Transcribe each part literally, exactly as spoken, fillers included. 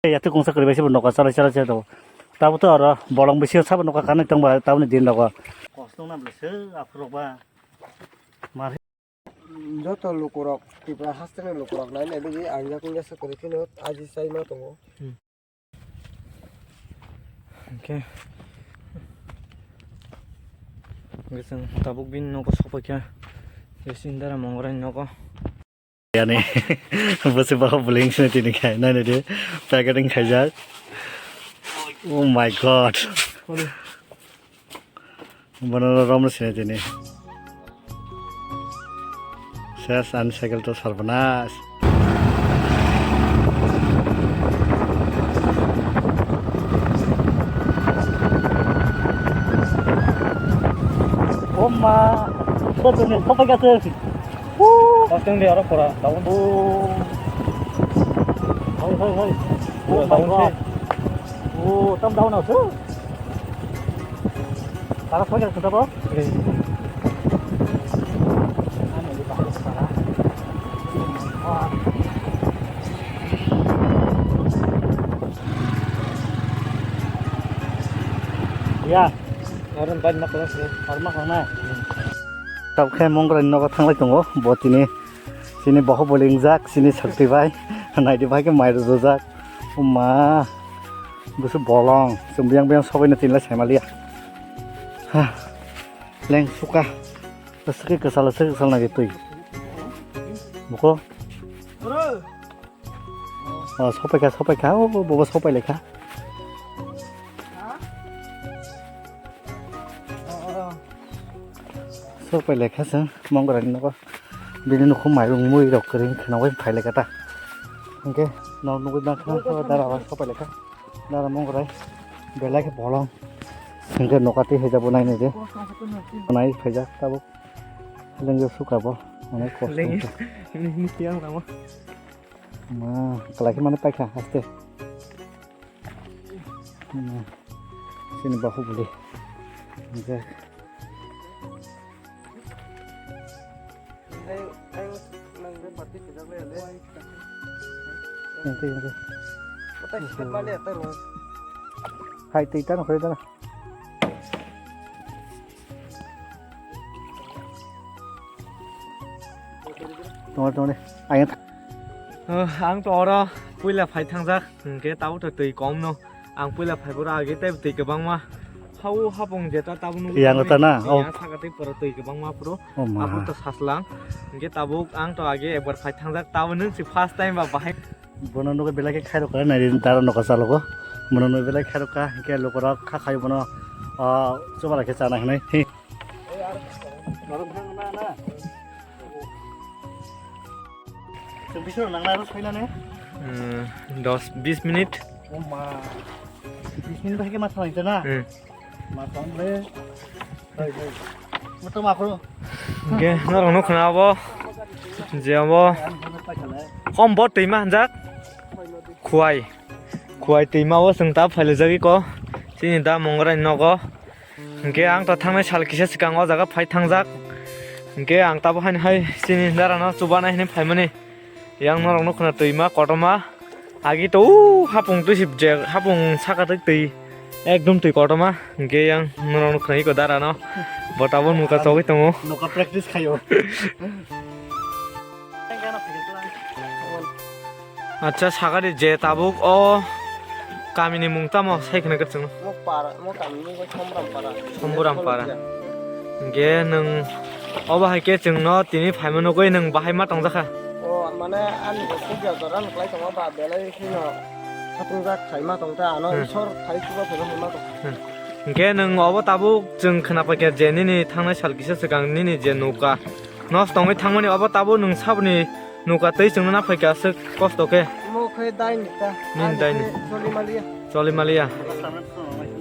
Yatwi kungsa kwrwi bai se bo nokha chalai chalai se tongo. Tabuk to oro bolong bisingo sabo nokha kanwi tongba tabukni din rogo. Kosong na bwswk aphuru rok ba. Mar. Joto lukurok Tripura hasteni lukurok nai nai bagwi ang yakung yasa kwrwi phano aji chai ma tongo. Hmm. Hwnkhe, hwnkhe chwng tabuk bini nogo sokphaikha, je chini dara Mongorai nogo. Yani, bwswk bahai building sini tini khai, nai nai di, packeting khaijak. Oh my God. Bono romno sini tini. Ses ani cycle to sarbanas. Oh ma, kau tu ni, kau pegang tu. Woo. Kosong dia orang pura, tahu. Oh. Hai, hai, hai. Oh my God. Oh, tam down na tu. Tara soja kita bo. Ya. Orang banyak orang sih. Orang mana? Tabuk khe Mongorai nogo thanglai tongo, bo tini chini Bahubali wngjak, chini shakti bai, naidi bai khe mai rwjak. Oma, busu bolong, chwng biyang biyang sogwi no tinlai sai maliya. Ha, leng suka, aswk khe kwchal, aswk kwchal nai twi. Buko. Oh, sopaikha, sopaikha, oh, bobo sopai laikha. Sopai laikha chwng Mongorai nogo. Bini nukhung mairung mui rok kwrwi khwnaui phai laikha ta. Hwnkhe nok nugui mankha dara ba sopai laikha. Dara Mongorai belai khe bolong. Hwnkhe noka twi haijak bo nai nai de. Nai phaijak tabuk. Lengyo suka bo. Onek kosto. Lengyo. Ini, ini tiang lama. Ma, kalai khe mani paikha haste. Ma, sini Bahubali. Enjoy. Enjoy, enjoy. Enjoy, enjoy. Hai, tei tano, kore tano. Tongo, tongo de. Ayang. Oh, ang to oro puila phai thangjak, hwnkhe tabuk to twi kom no. Ang puila phai boro age tei twi kwbangma. Hau hapung jeta tabuk nugwi yang tongwi, ta na? Oh. Yang saka tei pura twi kwbangma phuru. Oh, ma. Abo to saslang. Hwnkhe tabuk ang to age ekbar phai thangjak, tabuk nung si first time ba bahai. Bono nugwi belai khe khairok kha nai dara noka chalogo. Bono nugwi belai khairok kha, hwnkhe lukurok kha khai bono, ah, chuba lai khe chana hinwi. Hi. Chwng bisingo nang nai aro soinani? Hmm, dos bis minit. Oh ma. Bis minit bai khe ma thanglai na? Hmm. Ma tong le. Hai, hai. Mo to ma khoro. Ge, norok nukho na abo. Je abo. Kom bo twima hanjak. Khuai. Khuai twima o chwng ta phailajagwi ko. Chini da Mongorai nogo. Hwnkhe ang to thangnai sal kisa swkang o jaga phai thangjak. Hwnkhe ang tabo haino hai chini darano chubanai hinwi phaimani. Yang norok nukho na twima kotorma. Agi to o hapung twi sibjak, hapung saka twi twi. Ekdom twi kotorma. Hwnkhe yang norok nukho na iko darano. Bo tabo nuka chogwi tongo. Noka practice khaio. Acha, sagari je tabuk o kamini mung tamo sai khna kwchwng? Mo para, mo kamini mung Somburam para. Somburam para. Hwnkhe nwng obo hai khe chwngno tini phaima nugwi nwng bahai ma tongjakha? O, mane ani bo sugya jora nuklai tongo ba belai kheno khatungjak khaima tongkha ano. Hmm. Isor phai chuba phaiba hai ma tong. Hmm. Hwnkhe nwng obo tabuk chwng khna paikha je nini thangnai sal kisa swkang nini je nuka nosto wngwi thangmani, obo tabuk nwng saboni nuka twi chwngno na phaikha aswk kosto khe. Omo khe daini ta. Nini ani daini. Khe choli maliya. Choli maliya.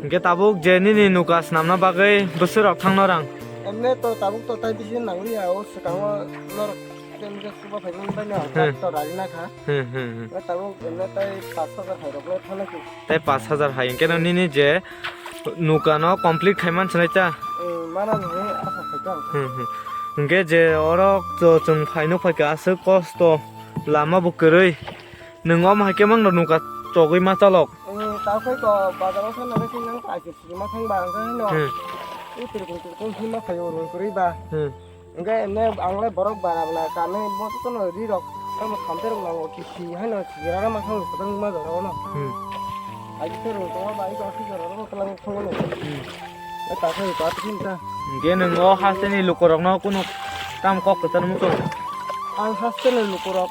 Hwnkhe tabuk je nini nuka swnamna bagwi bwswk rok thangno rang? Emne to tabuk to tai bisi nangliya, o swkango norok khe chuba phaimani baino ang. Hmm. To rari na kha. Hmm, hmm, hmm. Tabuk emne tai pash hajar hai rok le thangna khe. Tai pash hajar hai, hwnkhe no nini je nuka no complete khai man sinai ta? Eh, mana ni asa khai ta. Hmm, hmm. Hwnkhe je oro to chwng phai nuk phai kha aswk kosto, lama bo kwrwi. Nwng omo hai khe mang no nuka Chogwi ma chalok. Hmm, ta khai ko bazar o thang nang sing nang kaisa sima thang ba ang khai no. Hmm. I tirkung tirkung hima khai o rung kwrwi ba. Hmm. Hingke emne ang le borok bara bana kanwi bo to no ri rok. Tamo samte rok nango kisi hai no sigira ma thang kwtang ma jora no. Hmm. Ai se rung tong ba i ko si jora no kwlang thang no. Hmm. E ta khai ba tin ta. Hingke nwng o hasteni lukorokno kunu tam kok kwchar muchung? Ang hasteni lukorok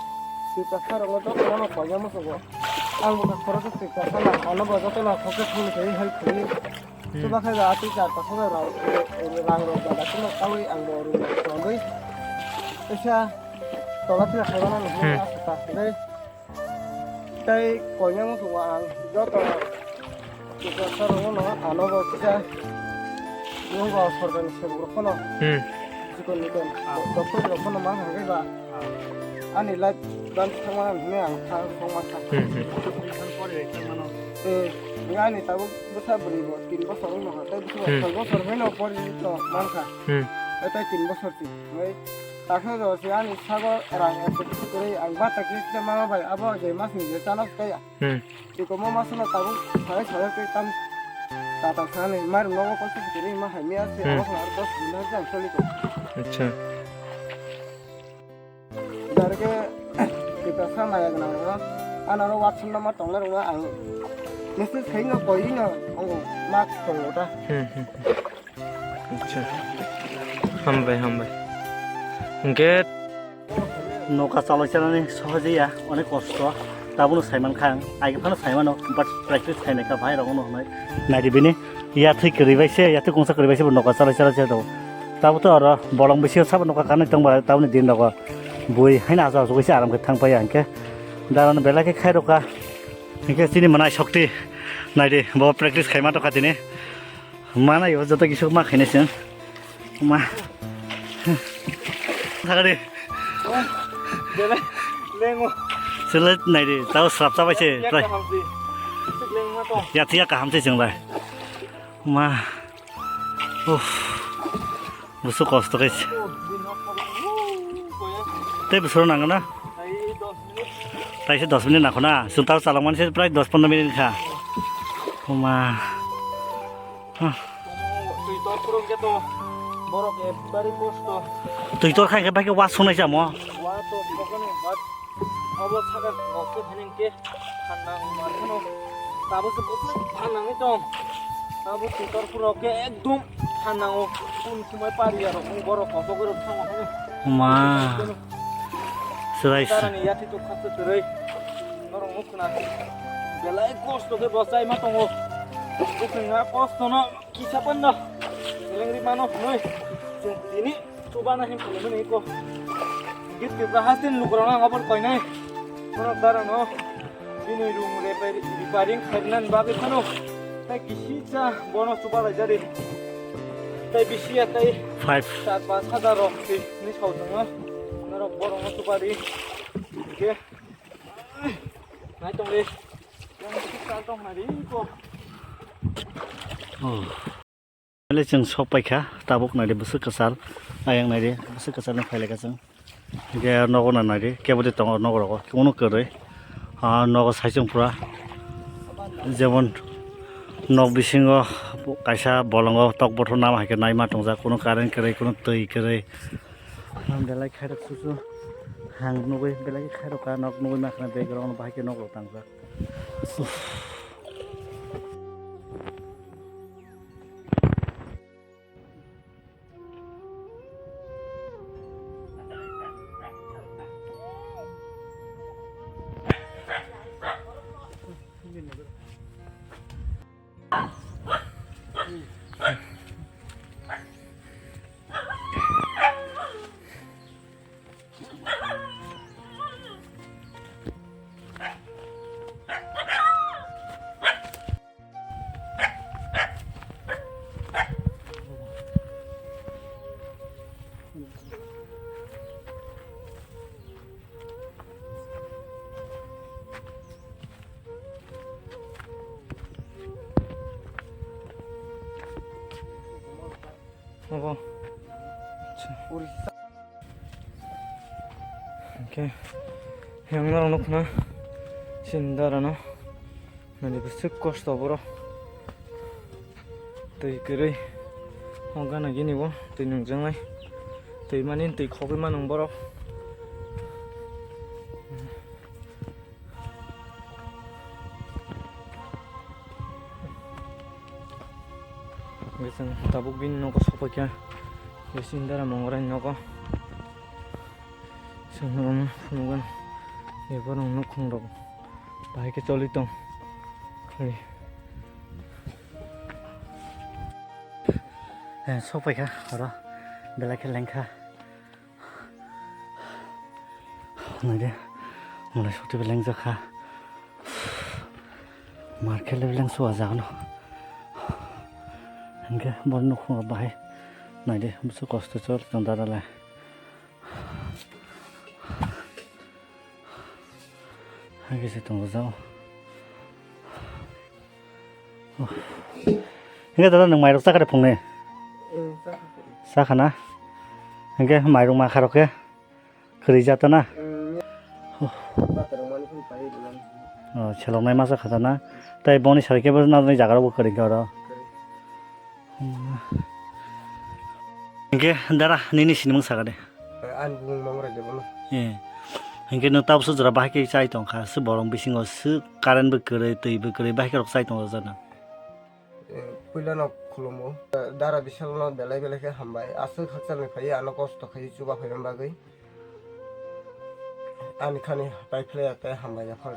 Tiprasa rokno jotono koina muchungo. Ang bo khoroksa Tiprasa na, ano bo jotono khoksa thangwi thangwi help khaiwi. Hmm. Chuba khai ba atwi char paso rang, rang rok ba da kuno tawi ang bo rung rok tongwi. Kaisa tola thila khaimano nukmani Hmm. asa ta. Tei, tei koina muchungo ang joto Tiprasa rokno ano bo kisa nungo sorkarni sebok rok phano Hmm. chikon mikon Ah. doktor rok phano ma hangke ba Ah. ani life dan thangma hwnwi ang tha songma kha. Hmm, hmm. Tei ani tabuk bwsa bwrwi bo tin bosor wngno kha tei bwsa Hmm. soi bosor hwnwi no pori to man kha. Hmm. Tei tin bosor si mai taksa jo si ani sago rang kwrwi ang bata kisa mama bai abo je mas ni je chana tei Hmm. Iko mo masano tabuk sarai sarai tei tam tata sani mar nogo kosa kiri ma hai miya se Hmm. awak nar dos bin har jang soli ko. Acha. Darke kita sama ya gana ro. Ana ro WhatsApp number tong lar ang. Message khai no koi no ang mak tong ta. Hmm, hmm. Acha. Hambai, hambai. Hingke noka chalai chanani sohojya onek kosto. Tabono saiman kha ang. Aige phano saimano, but practice khainai kha bhai rokno hwnwi. Naidi bini yathwi kwrwi bai se, yathwi kungsa kwrwi bai se bo noka chalai chalai se do. Tabo to oro bolong bisingo sabo noka kanwi tongba taboni din rogo. Bui haino ajo ajo kaisa aram khe thang pai ya hingke. Darano belai khe khai rokha. Hingke chini mwnai sokti. Naidi bo practice khaima tokha tini. Mana yo joto kisu ma khainai chwng. Ma. Thagadi. Bele, lengo. Sele naidi, tao srap chabai se, Yak prai. Kaham si. Sik lengma to. Ya tiya kaham se chwng lai. Ma. Uff. Busu kosto khe. Oh, di nok ko. Woo, koya. Tei busuro nangna? Ai, dos minute. Taise dos minute nangkho na. Chwng tao chalangmani se prai dos pondro minute kha. Ma. Huh. Twi tor phuru hwnkhe to borok ekbari kosto. Twi tor kha hwnkhe bai khe wa sunai se amo. Wa to phokoni bat obo saka kokse phani hwnkhe phan nang ma phano. Tabuk se bwswk phan nangwi tong. Tabuk twi tor phuru khe ekdum phan nango. Kun kumai pariya rok borok koso gorok thango hwnwi. Ma. Chwrai se. Tarani yati to khaksa chwrai. Norok nukna. Belai kosto khe bo chaima tongo. Bwswngha kosto no. Kisa panda seleng ri mano noi. Chwng tini chubana hin khulumani ko. Git Tripura hasten lukurano ang abor koinai. Kono darano bini room repair-, repairing khairnani bagwi phano. Tai kisi cha bono chuba laijari. Tai bisi ya tai Five. Char pas hajar rok twi ni sao tongo. Norok borokno chuba ri. Hingke nai tongli. Yang kisa tong nari ko. Oh. Belai chwng sok paikha, tabuk naidi bwswk kwchar, ayang naidi bwswk kwcharno phailaikha chwng. Hingke nogo no naidi, kebo de tongo nogo rogo, kunu kwrwi. Ah, nogo saichung pura. Jemon nok bisingo kaisa bolongo tok bothor nama hai khe naima tongjak, kunu current kwrwi, kunu twi kwrwi. Belai khairok susu hang nugwi, belai khairok ka nok nugwi makhna background bahai khe nok rok tangjak. Uff. Obo. Acha. Hingke yang norok nukna sindara no. Nani bwswk kosto borok. Twi kwrwi. O gana gini bo twi nungjaknai. Twi mani twi khogwi manung borok. Hwnkhe chwng tabuk bini nogo sokphaikha. Bini dara Mongorai nogo. Chwng phunukgwno. Ni borok nukhung rok. Bahai khe choli tong. Khali. Eh, sokphaikha oro. Belai khe lengkha. Naidi, mulai sokti beleng jakha. Market le beleng suwa jagano. Hingke bor nukhung bahai. Naidi, bwswk kosto chol tong dada le. Hai khe se tongo jao. Hingke dada nwng mairok chakha de phungnwi? Chakha na? Hingke mairok makha rok khe kwrwi jata na? Oh, seloknai masa kha na? Tai boni sari khe bo nadoni jaga rok bo kwrwi kha oro. Hingke dara nini sinimung saka de. Ani bumung Mongrai de bono. Eh. Hingke no tabso jora bahai khe chai tongkha. Se borong bisingo se current bo kwrwi, twi bo kwrwi, bahai khe rok chai tongjago jana. Eh, puila no khulumo. Dara bisalo no belai belai khe hambai. Aswk hakchal ni phai ano kosto khai chuba phai bagwi. Ani khani pai phlai ya tei hambai ya phal.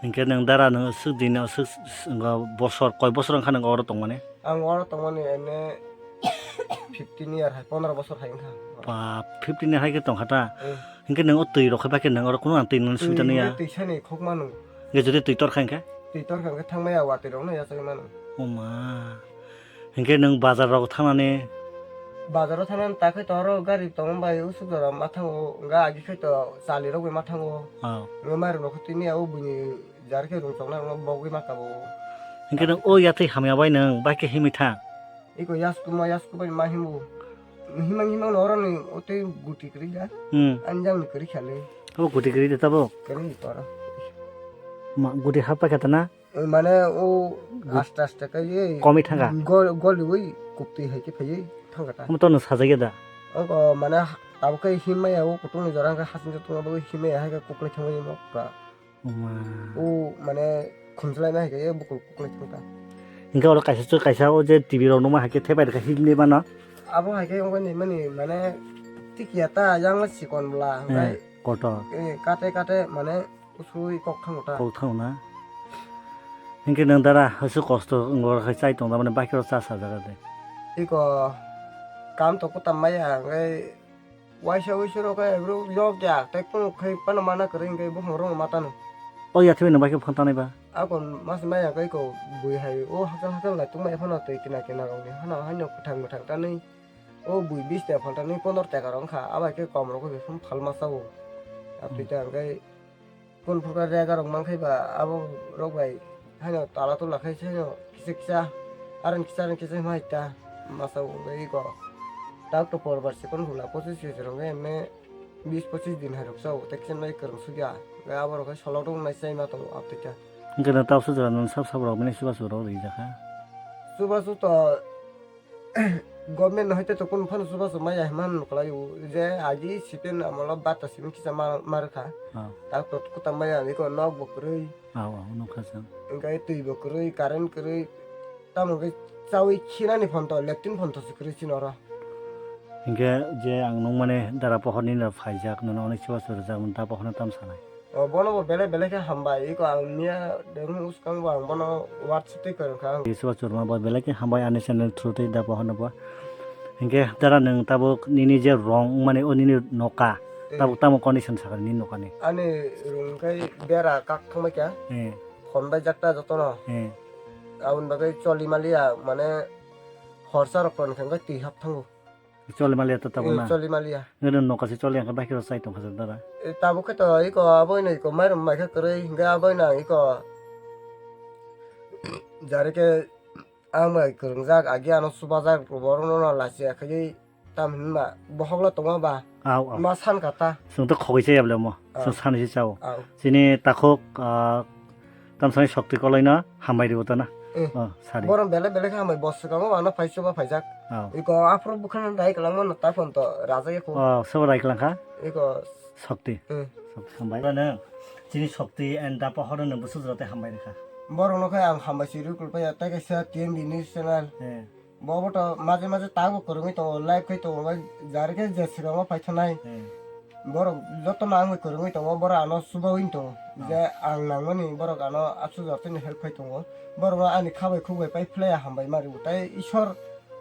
Hingke nwng dara nwng aswk din aswk s-, s-, bosor, koi bosor wngkha nwng oro tongmani? Ang oro tongmani ene fifteen year hai, pondro bosor hai wngkha. Ba, fifteen year hai khe tongkha ta? Eh. Hingke nwng o twi rok khe bai khe nwng oro kunu ang twi nani subida nw ya? Twi sani khok manu. Hingke jodi twi tor kha hingke? Twi tor kha hingke thangmaya watwi rok no yachai manu. O ma. Hingke nwng bazar rok thangnani? Bazar o thangnani ta khe to oro gari tong bai usuk jora ma thango, wngkha agi khe to chali rok bai ma thango. Oh. Wngkha mairum rok khe twi maya o buini jar khe rung choknai rok no bogwi ma kabo. Hingke nwng o yathai hamya bai nwng bai khe himwi thang? Eko yasku ma yasku bai ma himu. Himang himang no oro ni o tei guti kwrwi da. Hmm. Ani jang ni kwrwi kha le. Abo guti kwrwi de tabuk? Kwrwi oro. Ma guti hap pai kha ta na? Mane o aste aste khe ye komi thangkha? Gol-, goliwi kuptwi hai khe phaiwi thangkha ta. Omo to nwng sajagya da? Oko mane abo khe him maya o kutung ni jora wngkha hasing joto abo him maya hai khe kuklai thangwi ma pura. Oma. O mane khumjwlai ma hai khe bukul kuklai thangkha. Hingke oro kaisa chwng kaisa o je T V rok nukma hai khe thepai rwkha himni mano. Abo hai khe wngkha ni mani mane tikya ta yang sikon bwla, eh, hwnkhe kotor. Eh, kate kate mane usui kok thango ta. Kok thango na. Hingke nwng dara hwswk kosto wngkha chai tong tamani bakhe rok cha sajak de. Iko kam to kwtam maya hwnkhe waisa waisa rok khe bro yok ya tei kunu khai phano mana kwrwi hwnkhe buphang rok ma tano. O ya thwi nwng bakhe phone tanai ba? Akon mas maya hwnkhe iko bui hai o hakal hakal lai tongmai phano twi kina kina rok ni phano haino kwthang mwthang tanwi. O bui bish taka phalta ni pondro taka rok wngkha, abo hai khe kom rok bai phano phalma sa o. Abtwi ta hwnkhe kun phuru rega rok mankhe ba abo rok bai haino tala tula khai se haino kisa kisa aron kisa aron kisa ma hai ta masa o wngwi go. Tak to por bar se kun hula pochis se rok wngwi emne bish pochis din hai rok sa o tei kisa nai kwrwng sugya. Abo rok hai solok rok nai chai ma tongo abtwi ta. Hwnkhe no tabuk sujra nwng sab sab rok bini chubachu rok rijak kha. Chubachu to government no hai to kunu phano chubachu maya hinma nukhlai o je agi C P M amolo bata simi kisa ma, ma rwkha. Ah. Tak to kuta maya ani ko nok bo kwrwi. Ah, ah, nukha chwng. Hwnkhe twi bo kwrwi, current kwrwi. Tamo hwnkhe chawi khinani phone to, lectrin phone to se kwrwi chini oro. Hwnkhe je ang nukmani dara pohor nini rok phaijak, nono onek chubachu rwjak, da pohorno tam sanai. O, bono bo belai belai khe hambai, iko ang miya dengni bwskango bo ang bono WhatsApp twi kwrwngkha ang. Chubachu rwma bo belai khe hambai ani channel through twi da pohorno bo. Hwnkhe dara nwng tabuk nini je rong wngmani o nini noka, eh, tabuk tamo condition sakha nini nokani? Ani room khai bera kak thangbai kha. Eh. Phone bai jakta jotono. Eh. Aboni bagwi choli maliya, mane horsa rok ton khe twi hap thango. Choli maliya to tabuk na? Eh, choli maliya. Nwng noka se choli ang khe baikhe rw chai tong kha dara. Eh, tabuk khe to iko aboino iko mairum mai khe kwrwi hwnkhe aboino ang iko jare khe ang bai kwrwngjak agi ano chubajak borokno no lachiya khaiwi tam hinma bohoklo tongma ba. Au, au. Ma san kha ta. Chwng to khogwi chaya bole mo. Au. Chwng sanwi se chao. Au. Chini takhuk, ah, Tamsani sokti kolaino hambai rw tana. Eh. Oh, sari. Borok belai belai khe hambai, bo swkango ano phai chuba phaijak. Oh. Iko aphuru bwkhano dai kwlangma no ta phone to raja ye khu. Oh, sobo dai kwlang kha? Iko sokti. Eh. Sokti hambai. Ano chini sokti and dapa horo no busu jora te hambai rikha. Borok no khe ang hambai si rw kulpa ya, tai kaisa T M B news channel. Eh. Bo bo to maje maje tago kwrwngwi tongo, live khai tongo, bai jari khe je swkango paithanai. Hmm. Borok jotono ang bai kwrwngwi tongo, borok ano chubawi tongo. Hmm. Je ang nangmani borok ano aswk jotoni help khai tongo. Borokno ani kha bai khuk bai pai phlai ya hambai ma rwo. Tai Ishwar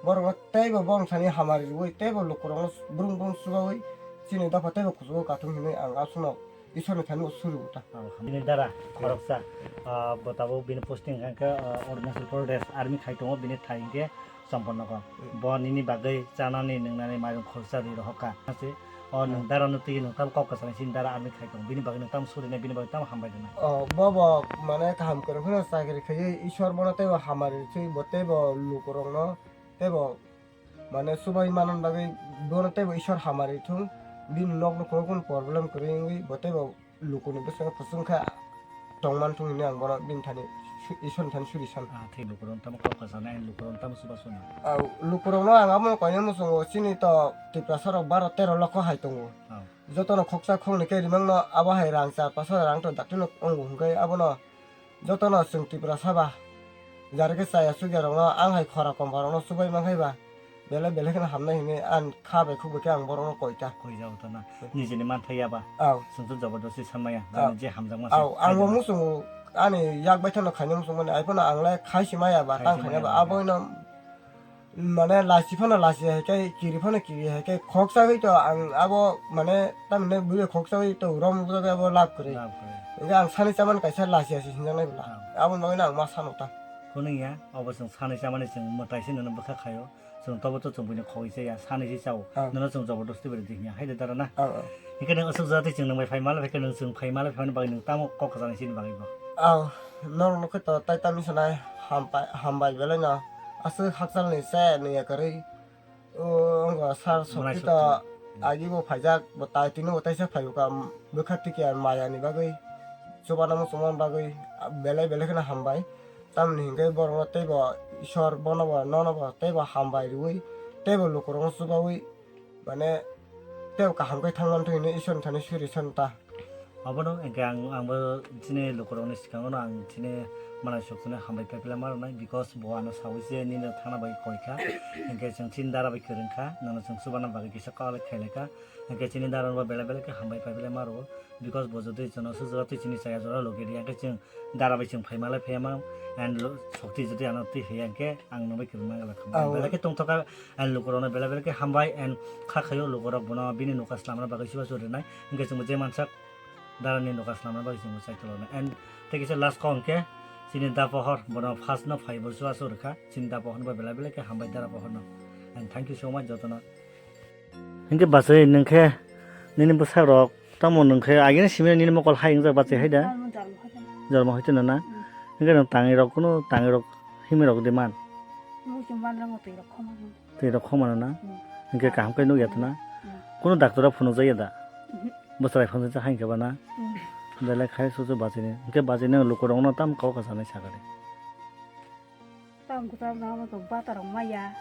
borokno teibo bongthani hamari rwui, teibo lukurokno brung brung chubawi chini dopha teibo kuchugo kathung hinwi ang aswkno Ishwarni thani bo suri bo ta. Oh, bini dara khoroksa, ah, bo tabuk bini posting hwnkhe, ah, Arunachal Pradesh army khai tongo, bini thai hwnkhe Champaknagar. Hmm. Bo nini bagwi chanani nwngnani mairum khoroksa ri rohor kha. Ase, o nwng dara no twi nwng tamo kok kwchangni sini dara army khai tongo, bini bagwi nwng tamo suri nai, bini bagwi tamo hambai rwnai. Oh, bo bo mane kaham kwrwng phano chakri khaiwi Ishwar bono teibo hamari rwswi, bo teibo lukurokno teibo mane, chubai manna bagwi bono teibo Ishwar hamari thung, bini nok nukhungo kunu problem kwrwi wngwi bo teibo lukuni bwskango kuchung khe tongman thung hinwi ang bono bini thani su-, Ishwarni thani suri san. Ah, thik lukurok tamo kok kwchangni, lukurok tamo chuba suna. Ah, lukurokno ang abono koina muchungo, chini to Tiprasa rok baro tero lokho hai tongo. Ah. Jotono khoksa khoknwi khe rimangno abo hai rang char pash hajar rang to dakti no wngo hwnkhe abono jotono chwng Tiprasa ba, jari khe chaya chukya rokno ang hai khora kompa rokno chubai mankhai ba, belai belai kheno hamnai hinwi ang kha bai khuk bai khe ang borokno koi ta. Koi jao ta na. Hmm. Nijini manthai ya ba. Aw. Chwng to jobordosti sanmaya. Aw. Je hamjakma se. Aw, ang bo muchungo ani yak bai thano khaina muchungmani, ai phano ang lai khai se maya ba, tang khaina ba, aboino mane lasi phano lasi hai khe, kiri phano kiri hai khe, khoksa bai to ang abo mane tamni bwrwi khoksa bai to rom bwrwi abo lab kwrwi. Lab kwrwi. Hingke ang sani chamani kaisa lasi asi sinjaknai bwla. Ah. Aboni bagwino ang ma sano ta. Kunu ya, obo chwng sani chamani chwng mwtai se nono bwkha khaio. Chwng tobo to chwng buino khogwi chaya, sani se chao. Ah. Nono chwng jobordosti bai rwdi hinya, hai de dara na? Ah, ah. Hingke nwng aswk jati chwng nwng bai phai mala, hingke nwng chwng phai mala, phai mani bagwi nwng tamo kok kwchangni sini bagwi bo? Ah, norok no khe to tai tamni sanai hampai, hambai belai no. Aswk hakchal ni se nwi ya kwrwi. O, wngkha sir Sokti to agi bo phaijak, bo tai tini bo taisa phai bwkha, bwkha tikya maya ni bagwi, chubana muchungma bagwi, belai belai kheno hambai. Tamoni hinkhe borokno teibo Ishwar bono bo, nono bo teibo hambai rwui, teibo lukurokno chubaui, mane teibo kaham khe thangmani thangwi Ishwarni thani suri san ta. Obono hwnkhe ang, angbo chini lukurokni swkango no ang chini manai sokchwno hambai pai phaima rwnai, because bo ano saui se nini thangna bai koi kha, hwnkhe chwng chini dara bai kwrwng kha, nono chwng chubana bagwi kisa kok khailai kha, hwnkhe chini dara no bo belai belai khe hambai pai phaima rwo, because bo jotoi chwngno swk jora twi chini chaya jora logi rwya, hwnkhe chwng dara bai chwng phaima lai phaima, and lo-, sokti jotoi ano twi hwya, hwnkhe ang no bai kwrwng nang kha, belai khe tongthok kha. And lukurokno belai belai khe hambai and kha khaio lukurok bono bini nokha slamna bagwi chubachu rwnai. Hwnkhe chwngbo je mansak darani nokha slamna bagwi chwngbo chai toloknai. And tei kisa last kok hwnkhe chini da pohor bono first no phaibo chubachu rwkha. Chini da pohorno bo belai belai khe hambai dara pohorno. And thank you so much jotono. Hwnkhe bachai nwngkhe nini bwsarok tamo nwngkhe agini simi nini mokol hai wngjak bachai hai da? Jormo hoito no na? Hwnkhe nwng tangwi rok kunu tangwi rok himwi rok di man? Twi rok khoma no na? Hmm. Hwnkhe kaham khe nukya tana? Hmm. Kunu doctor o phunukjakya da? Mhm. Bwswrai phunukjak hai khe ba na? Hmm. Belai khai susu bachini. Hwnkhe bachini lukurokno tam kok kwchanai sakha de. Tam kwcham no amo to bata rok maya.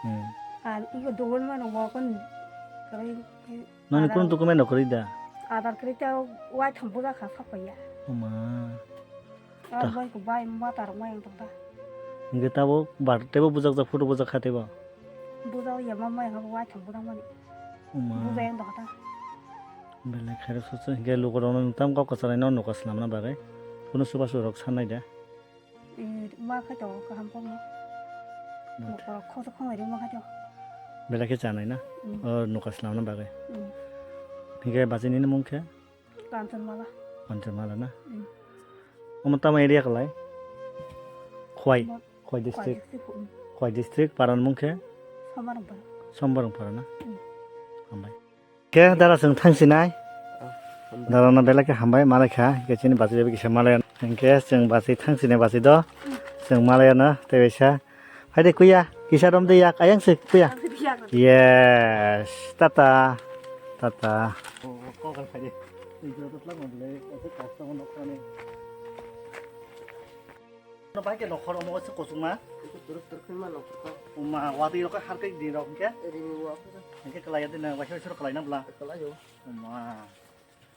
Hmm. Ar iko dogol mano mo kon kwrwi. Nani kunu document rok kwrwi da? Aadhaar kwrwi ta waitham buja kha saphaiya. Oma. Ah, bai ko bai ma tarok mai ang tong ta. Hingke tabo bar tebo bujak jak photo bujak kha tebo. Bujak ya ma mai ha waitham bujak mani. Oma. Bujak ang tong ta. Belai khairok susu hingke lukurok no tam kok kwchalai no nokha swnamna bagwi. Kunu subasu rok sanai da. Eh, ma khai to kaham kok no. Hmm. Lukurok khoso khongai ri ma khai to. Belai khe chanai na. Hmm. O nokha swnamna bagwi. Hmm. Hingke bachini ni mung khe? Kanchanmala. Kanchanmala na? Mm. Omo tamo area kalai? Khwai, Khwai district. Khwai district, mm. Khwai district, paran mung khe? Sombarongpara. Sombarongpara na? Mm. Hambai. Khe dara chwng thangsinai? Ah, hambai. Dara no belai khe hambai, malai kha. Khe chini bachwi bai kisa malai. Hingkhe chwng bachwi thangsinai bachwi do. Mm. Chwng malai no, tei bai sa. Hai de kuya, kisa rom de yak, ayang se kuya. Yes, tata, tata. Oh, kok kan khai de. Ini jual tu selama boleh, itu custom nak kau ni. Bahai ke nokhor omo se kosong na. Turuk turuk ma nokhor ka. Uma wati rok har ke di rok ke. Rini wa. Ke kelai di na waisa waisa kelai na bla. Kelai yo. Uma.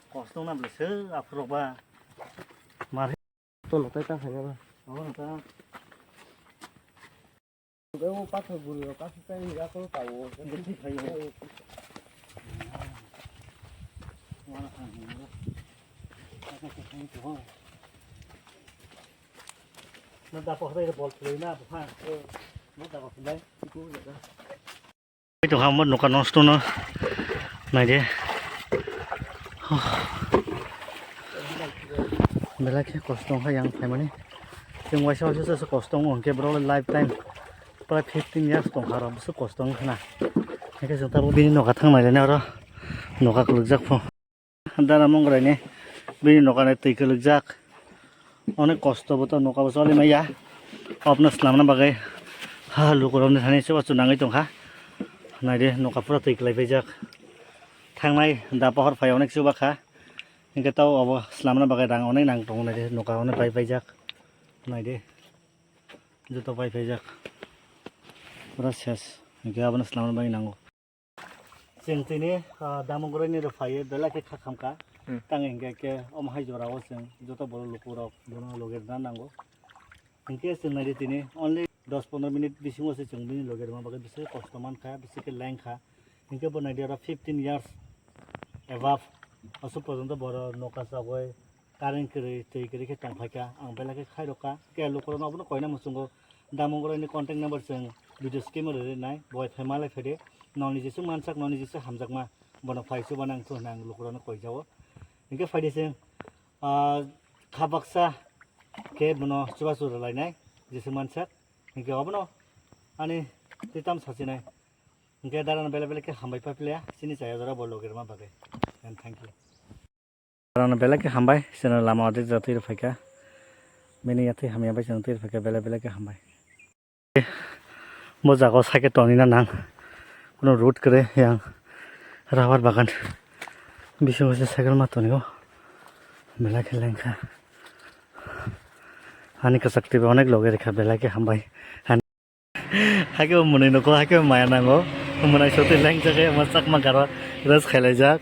Kosong na bla se aphuru ba. Mar. To no tai ta khai na ba. Oh ta. Ego pathor guri rok kasu tai ya ko ta o. Ego thik khai yo. Wana khai. Na da ko hai bol thulai na ha. Na da ko thulai. Iku ya. Ito ha mo noka nosto no. Nai de. Belai khe kosto wngkha yang phaimani. Chwng waisa waisa se kosto wngo hwnkhe bro life time. Prai fifteen years tongkha rok bwswk kosto wngkha na. Hwnkhe chwng tabuk bini noka thang nai laina oro noka kwlwkjak pho. Dara Mongrai ni bini noka ni twi kwlwkjak. Onek kosto bo to noka bo choli maya. Obno slamna bagwi ha lukurok ni thani chubachu nangwi tongkha. Naidi noka pura twi kwlai paijak. Thangnai da pohor phai onek chubakha. Hwnkhe tao obo slamna bagwi rang onek nang tongo naidi noka onek pai paijak. Naidi. Joto pai paijak. Pura ses. Hwnkhe abono slamna bagwi nango. Chwng tini, ah, Damogoraini rw phaiwi belai khe kha khamkha. Hmm. Tang hwnkhe khe omo hai jorao chwng joto borok lukurok bono logi rwna nango. Hwnkhe chwng naidi tini only dos pondro minute bisingo se chwng bini logi rwma bagwi bisingo kosto mankha, bisingo lengkha. Hwnkhe bo naidi oro fifteen years above aswk porjonto boro noka chagwi Current kwrwi, twi kwrwi khe tongphaikha, ang belai khe khairokha. Khe lukurokno abono koina muchungo, Damogoraini contact number chwng video screen o rwrwi nai, bo bai phai malai phaidi, nokni jeswk mansak, nokni jeswk hamjakma, bono phai chuba nang thu hwnwi ang lukurokno koijao. Hinkhe phaidi chwng, ah, kha baksa khe bono chubachu rwlainai, jeswk mansak, hinkhe obono ani twi tamo sachinai. Hinkhe darano belai belai khe hambai phaiphilia, chini chaya jora bo logi rwma bagwi. And thank you. Rano belai khe hambai, chwngno lama o de jatwi rw phaikha. Bini yatwi hamya bai chwng twi rw phaikha, belai belai khe hambai. Bo jaga o cycle tongwi na nang. Kuno road kwrwi yang rubber bagan. Bisingo se cycle ma tongo. Belai khe lengkha. Ani kwchak twi bo onek logi rwkha, belai khe hambai. Haikhe bo mwnwi nukho, haikhe bo maya nango. Mwnai sotwi lengjakhe omo chakma garo rest khailaijak.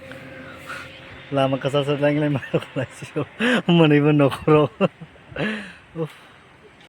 Lama kwchar sat lenglai maya khwlaisio. Mwnwi bo nokhoro. Uff.